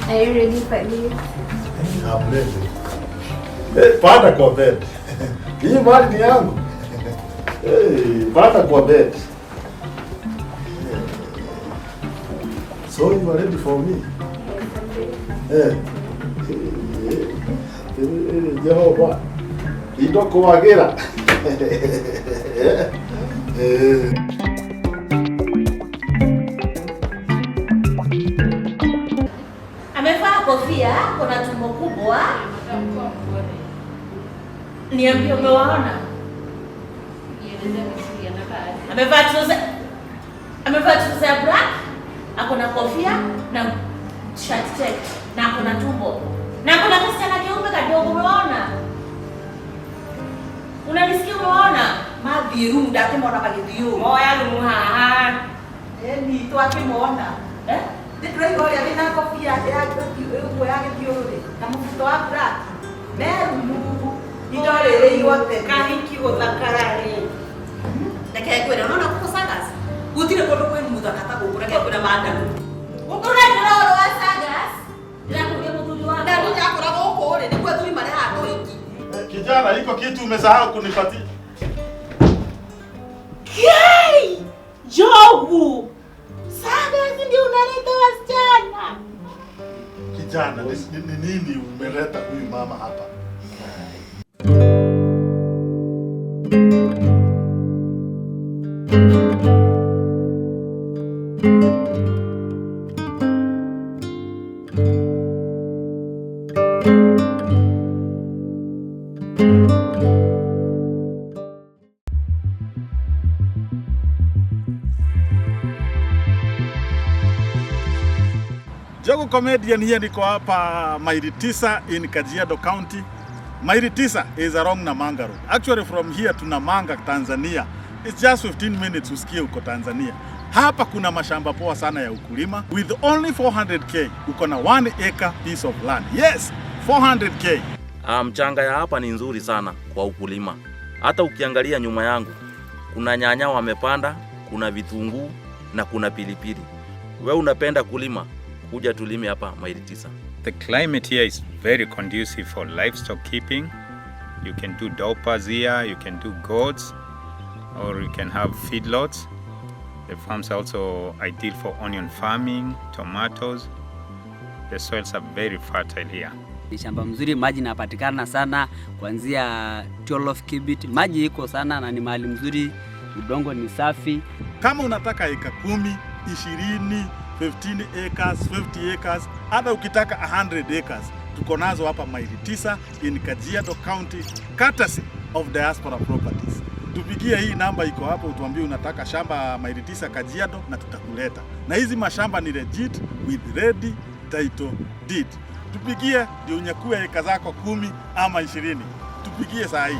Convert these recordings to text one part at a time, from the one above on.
Are you ready for this? I'm ready. Hey, panda kwa bed. Hii mali ni yangu. Hey, panda kwa bed. Hey. So you are ready for me? Eh. Eh, Jehova. Indokuwagira. Eh. Amevaa kofia, kuna tumbo kubwa. Niambie, umewaona? Amevaa trouser ya black, ako na kofia na shirt check na ako na tumbo. Na ako na kasichana keupe kadogo, umewaona? Unanisikia, umewaona? Mathiĩ rumu ndakĩmona magĩthiĩ ũũ. Moya rumu haha. Ĩni twakĩmona. Eh? Ndĩtũraigua ũrĩa wĩna kobia ya ũguo ya gĩthiũrũrĩ na mũbuto wa black. Me rumu indorĩrĩirwo tene. Kahiki gũthakara rĩ. Reke ngwĩre, ũrona gũkũ Sagas? Gũtirĩ kũndũ kwĩ mũthaka ta gũkũ, reke ngwĩre mandaru. Gũkũ ũrendera ũhoro wa Sagas? Ndĩrakũria mũthuri wakwa. Na ndũnyakũra gũkũ rĩ, nĩguo athuri marehaga tũhiki. Kijana, iko kitu umesahau kunipatia. Kai! Jobu! Sagas ndio unaleta wasichana. Kijana, ni nini umeleta huyu mama hapa? Jogo Comedian here, niko hapa maili 9 in Kajiado County. Maili 9 is along Namanga Road. Actually from here to Namanga, Tanzania, it's just 15 minutes usikie uko Tanzania. Hapa kuna mashamba poa sana ya ukulima. With only 400K uko na 1 acre piece of land. Yes, 400K. Mchanga ya hapa ni nzuri sana kwa ukulima. Hata ukiangalia nyuma yangu kuna nyanya wamepanda, kuna vitunguu na kuna pilipili. We unapenda kulima, kuja tulime hapa maili 9. The climate here is very conducive for livestock keeping. You can do dorpers here, you can do goats, or you can have feedlots. The farms are also ideal for onion farming, tomatoes. The soils are very fertile here. Ni shamba mzuri, maji inapatikana sana kuanzia 12 Kibit. Maji iko sana na ni mahali mzuri, udongo ni safi. Kama unataka eka 10, 20, 15 acres, 50 acres, hata ukitaka 100 acres, tuko nazo hapa maili 9 in Kajiado County, courtesy of Diaspora Properties. Tupigie hii namba iko hapo, utuambie unataka shamba maili 9 Kajiado na tutakuleta. Na hizi mashamba ni legit with ready title deed. Tupigie ndio unyakue eka zako 10 ama 20. Tupigie saa hii.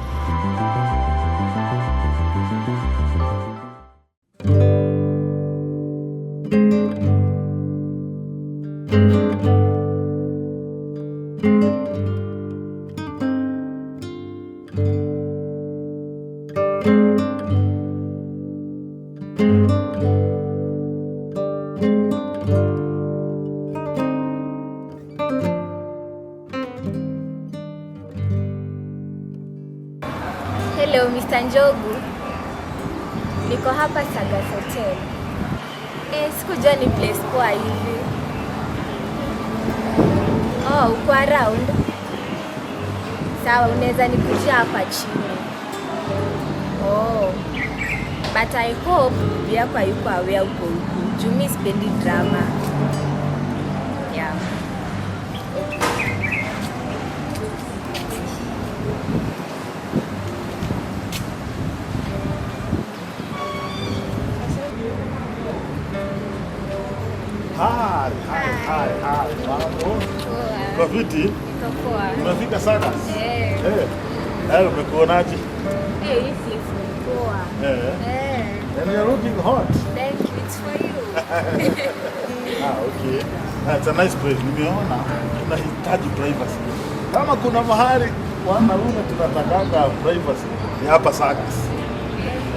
Hello, Mr. Njogu. Niko hapa Sagas Hotel. Eh, sikujua ni place poa hivi. Oh, uko around? Sawa, unaweza nikujia hapa chini. Oh. But I hope bibi yako hayuko aware uko huku. Juu mi sipendi drama. Yeah. Okay. Hi, hi, hi, hi. Mambo. Poa. Uko fiti? Niko poa. Umefika Sagas? Eh. Eh. Eh, umekuonaje? Eh, hii place ni poa. Eh. Eh. And you're looking hot. Thank you, it's for you. Ah, okay. It's a nice place. Nimeona tunahitaji privacy. Kama kuna mahali wanaume tunatakanga privacy ni hapa Sagas.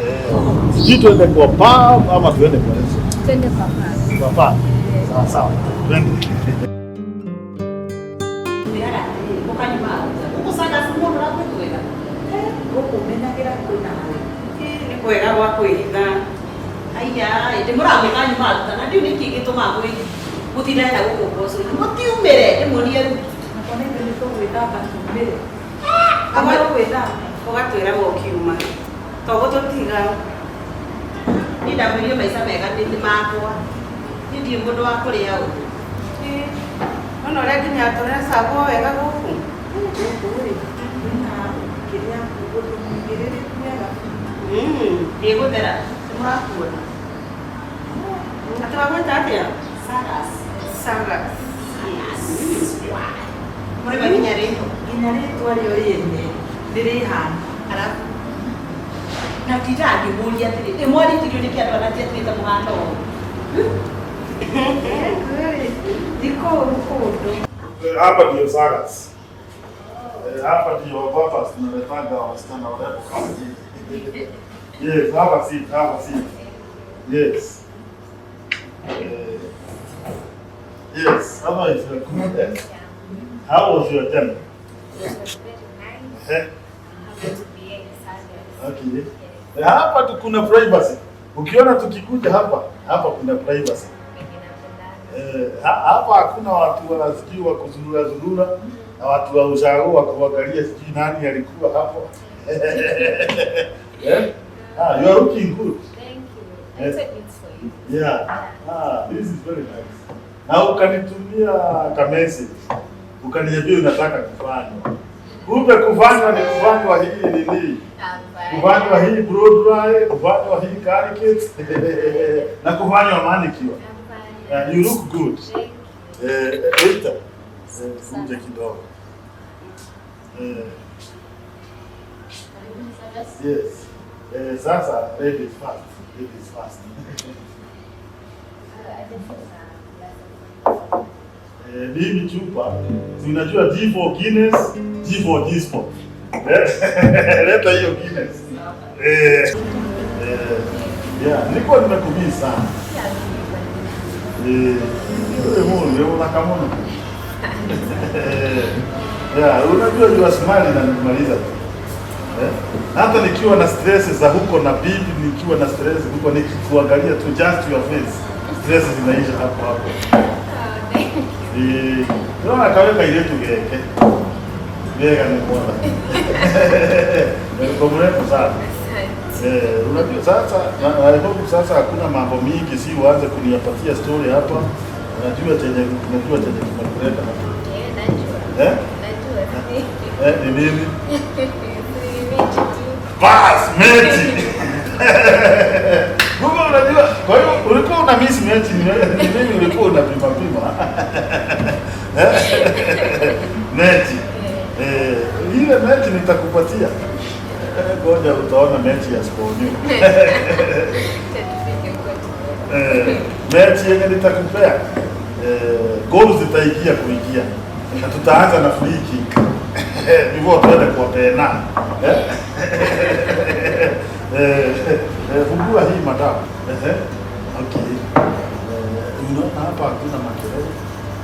Eh. Sijui tuende kwa pub ama tuende kwa restaurant. Twende kwa pub. Kwa pub. Sawa sawa. Twende. Ũkanyuma aruta. Gũkũ Sagas mũndũ na gwĩ kwega. Gũkũ menagĩra kwĩna harĩ. Nĩ kwega gwa kwĩhitha. Aya, ĩndĩ mũragwĩka nyuma aruta na ndiũ nĩkĩ gĩtũmaga gwĩ mũtindane na gũkũ mboco-inĩ. Mũtiumĩre ndĩmuonie rĩu. Nakwa nĩ ithuĩ nĩtũgwĩthamba tumĩre. Amwe Tũgwĩthamba. Ũgatwĩra ũkiuma. To gũtũtiga. Niĩ ndamwĩrire maica mega nĩ makwa. Niĩ ndirĩ mũndũ wa kũrĩa ũguo. Ona ũrĩa nginya tũrecagwo wega gũkũ. Gũkũ rĩ, kwĩna kĩrĩa ũndũ mũigĩrĩrĩku wega. Ndĩgũthera. Nĩmũrakuona. Atĩ wagwĩta atĩa? Sagas. Sagas. Mũrĩma nginya rĩtwa. Nginya rĩtwa rĩo rĩene nĩrĩhana. Arabu na ndindaga ngĩmũria atĩrĩ, ĩ mwaritirio nĩkĩ andũ anatiatĩrĩte mũhano ũũ? Ti kũũru kũndũ. Hapa ndio Sagas. Hapa ndio wababa tunaletanga wasichana warembo kama nyinyi. Yes, have a seat, have a seat. Yes. Yes, otherwise you are good. Eh? How was your journey? It was very nice. Eh? Happy to be here in Sagas. Okay. Hapa tu kuna privacy. Ukiona tukikuja hapa, hapa kuna privacy. Penye napendana. Hapa hakuna watu wa sijui wa kuzurura zurura na watu wa ushago wa kuangalia sijui nani alikuwa hapo. Eh? Ah, you are looking good. Thank you. Yes. I said it's for you. Yeah. Ah, this is very nice. Na ukanitumia ka message. Ukaniambia unataka kufanywa. Kumbe kufanywa ni kufanywa hii nini? Hapana. Kufanywa hii blow dry, kufanywa hii curly na kufanywa manicure. Hapana. You look good. Thank you. Waiter, kuja kidogo. Yes. Sasa ladies first. Ladies first. Mimi chupa, si unajua G for Guinness, G for G Sport. Leta hiyo Guinness. Yeah, nilikuwa nimekumiss sana. Wewe mungu, wewe unakamona. Yeah, unajua you are smile na nimaliza tu. Hata nikiwa na stress za huko na bibi, nikiwa na stress huko nikikuangalia tu just your face, stress zinaisha hapo hapo. Unaona kaweka ile tu geke. Geka ni bora. Kwa mrefu sana. Unajua sasa na I hope sasa hakuna mambo mingi, si uanze kunipatia story hapa. Unajua chenye kimekuleta hapa. Najua. Eh? Najua. Ni nini? Ni mechi tu. Bas, mechi. Kumbe unajua, kwa hiyo ulikuwa una miss mechi, ni mimi ulikuwa unapima pima. Mechi. Ile mechi nitakupatia. Ngoja utaona mechi ya Sport. Mechi yenye nitakupea. Goals zitaingia kuingia. Na tutaanza na free kick. Hivyo tuende kwa pena. Fungua hii madam. Okay. Unaona hapa hakuna makelele.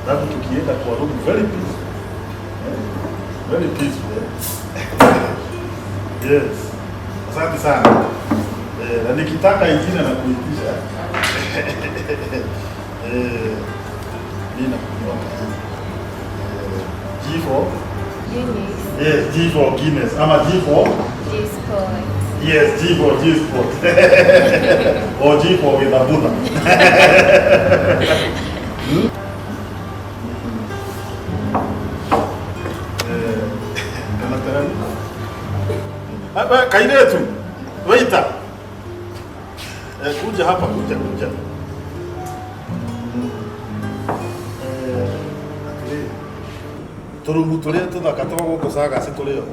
Labda tukienda kwa room very peaceful. Very peaceful. Yes. Asante sana. Na nikitaka ingine na kuitisha. Mimi nakunywa hii. G4. Guinness. Yes, G for Guinness. Ama G4? G Sport. Yes, G for G Sport. Or G for with a Buddha. Kairetu, waiter. Kuja hapa, kuja, kuja. Turumu turia tuthaka twa guku Sagas turio.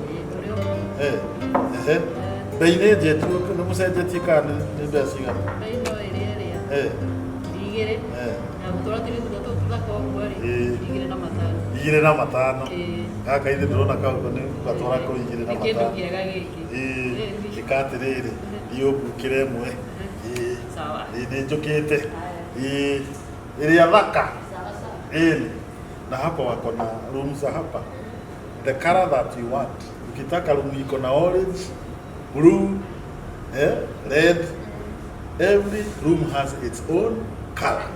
Bei nĩ njenju nĩ mũcenjetie kana nĩ mbeca cigana? Bei no ĩrĩa ĩrĩa. 2,000. Na gũtũra tũrĩ thutha tũu tũthaka ũguo rĩ, 2,500. 2,500. Gaka ithe ndĩrona kau nĩ gatwara kau 2,500. Nĩ kĩndũ kĩega gĩkĩ. Ĩka atĩrĩrĩ, thiĩ ũmbukĩre ĩmwe. Sawa. Nĩ njũkĩte. Ĩrĩa thaka. Na hapa wako na room za hapa. The color that you want. Ukitaka room iko na orange, blue, red. Every room has its own color.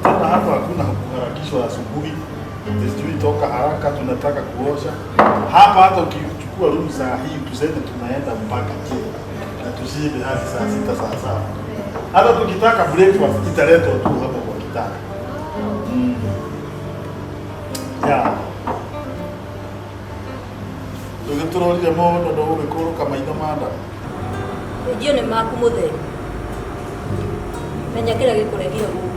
Tena hapa hakuna kuharakishwa asubuhi. Sijui toka haraka tunataka kuosha. Hapa hata ukichukua room saa hii tuseme tunaenda mpaka jioni na tushibe hadi saa 6 saa 7. Hata tukitaka breakfast italetwa tu hapa kwa kitanda. Yeah. Tũgĩtũrorire mũno ndũgũgĩkũrũka maitho ma nda. Ĩnjio nĩ maku mũtheri. Menya kĩrĩa gĩkũrehire gũkũ.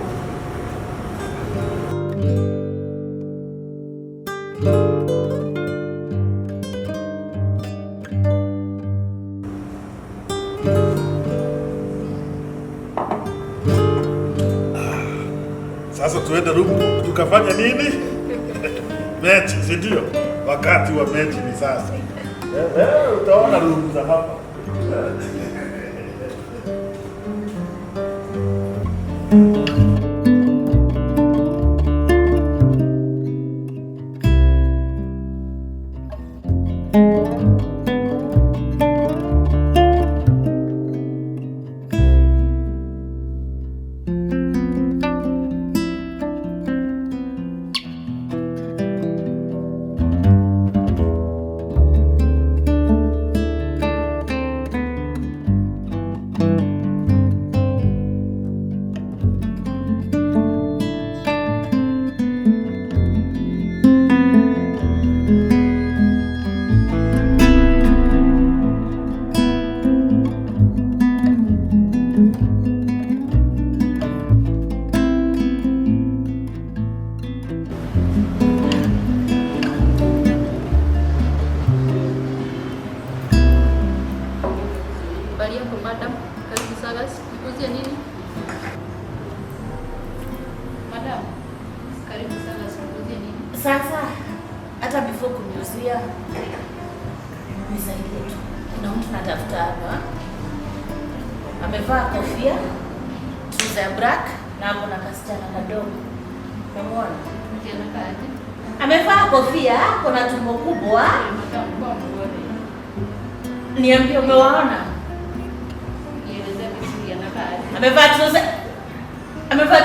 Sasa tuende room tukafanya nini? Mechi, si ndio? Wakati wa mechi ni sasa. Utaona room za hapa. Sasa hata before kuniuzia nisaidie tu. Kuna mtu natafuta hapa. Amevaa kofia, trouser black na ako na kasichana kadogo. Umemuona? Amevaa kofia, kuna tumbo kubwa. Niambie umewaona? Amevaa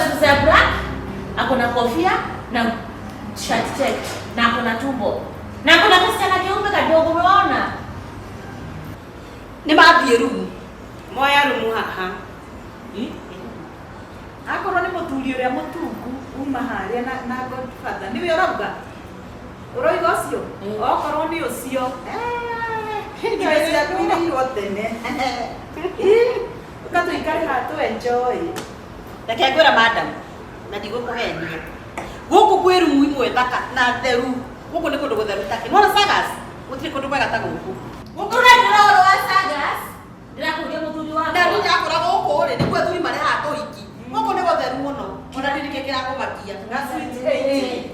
trouser black, ako na kofia na shirt check na ako na tumbo. Na ako na kasichana keupe kadogo, umewaona? Ni mathiĩ rumu. Moya rumu haha. Akorwo nĩ mũthuri ũrĩa mũtungu uma harĩa na Godfather. Nĩwe ũrauga? Ũroiga ũcio? Okorwo nĩ ũcio. Indo ciaku irĩirwo tene. Ũka tũikare haha tũ enjoy. Reke ngwĩre madam na ndigũkũhenia. Gũkũ kwĩ rumu imwe thaka na theru. Gũkũ nĩ kũndũ gũtheru take. Nĩwona Sagas? Gũtirĩ kũndũ kwega ta gũkũ. Gũkũ ndĩrora wa Sagas. Ndĩrakũria mũthuri wakwa. Na niĩ ndakora gũkũ rĩ, nĩkuo athuri marehaga tũhiki. Gũkũ nĩ gũtheru mũno. Ona niĩ nĩkĩo kĩrakũmakia. Na sweet eight.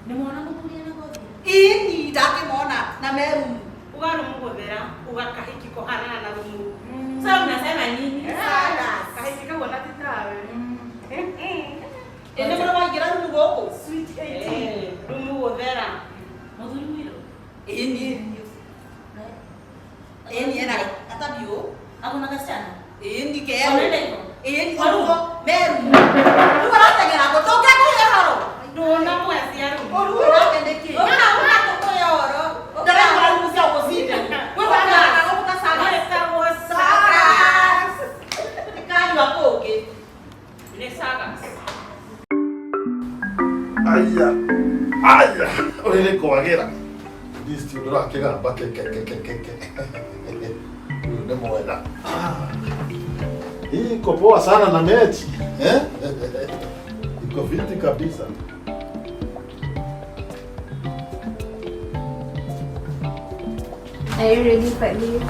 Nĩmwona mũthuri ena gothi? Ĩni ndakĩmona na me rumu. Uga rumu gũthera, uga kahiki kũhanana na rumu. Sasa unasema nini? Sagas. Kahiki kauona ti tawe. Ĩ nĩ mũno waingĩra rumu gũkũ? Sweet eight. Rumu gũthera. Mũthuri mũirũ? Ĩni. Ĩni ena gatabiũ. Ako na kasichana? Ĩni kerũ. Wanaenda hivyo? Ĩni orugo meru. Rĩu arateng'era kũ? Tũngĩkũhe ũhoro. Ndũna mweci arumu. Ũruo nake nĩkĩ? Ũka ũka tũkũhe ũhoro. Ndĩrakora rumu cia gũcinda. Gwĩkagĩra gũkũ ta Sagas. Gwĩtagwo Sagas. Nĩkanyua kũngĩ. Nĩ Sagas. Aya. Aya. Ũrĩ kwagĩra. This ndũrakĩgamba ke. Huyu ni mwega. Hii iko poa sana na mechi. Iko fiti kabisa. Are you ready for this?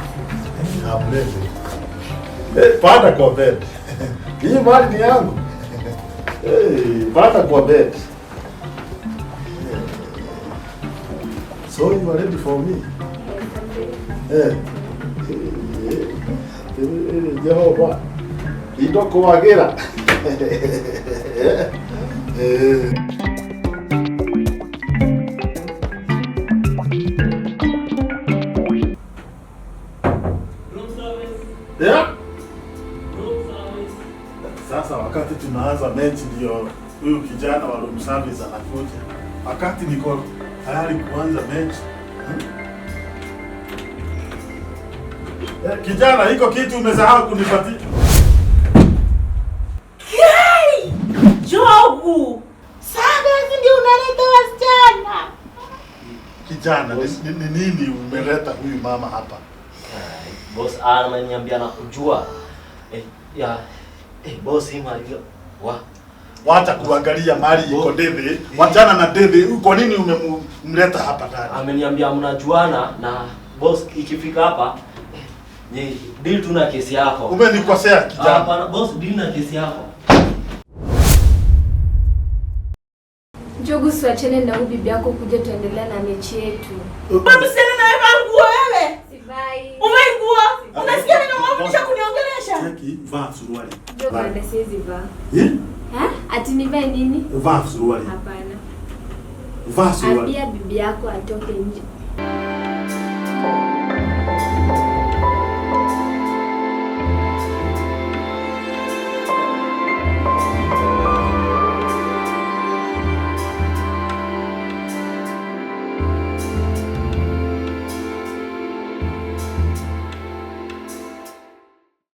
I'm ready. Panda kwa bed. Hii mali ni yangu. Panda kwa bed. So you are ready for me? Yes, I'm ready. Jehova. Indo kwagĩra. Eh. Yeah? Sasa wakati tunaanza mechi ndio huyu kijana wa room service anakuja. Wakati niko tayari kuanza mechi. Kijana, iko kitu umesahau kunipatia. Kai! Jogu! Sasa ndio unaleta wasichana. Kijana, ni nini umeleta huyu mama hapa? Boss ananiambia nakujua. Boss hii mali wa wacha kuangalia mali iko debe, wachana na debe. Kwa nini umemleta hapa ndani? Ameniambia mnajuana na boss, ikifika hapa ni deal tu na kesi yako. Umenikosea kijana. Hapana boss, deal na kesi yako. Njogu, siachane na huyu bibi yako kuja tuendelee na mechi yetu. Msichana na wewe nguo wewe. Sivai. Uvai nguo. Unasikia nini unafundisha kuniongelesha? Cheki, vaa suruali. Njogu, na siwezi vaa. Eh? Ha? Ati nivae nini? Vaa suruali. Hapana. Vaa suruali. Ambia bibi yako atoke nje.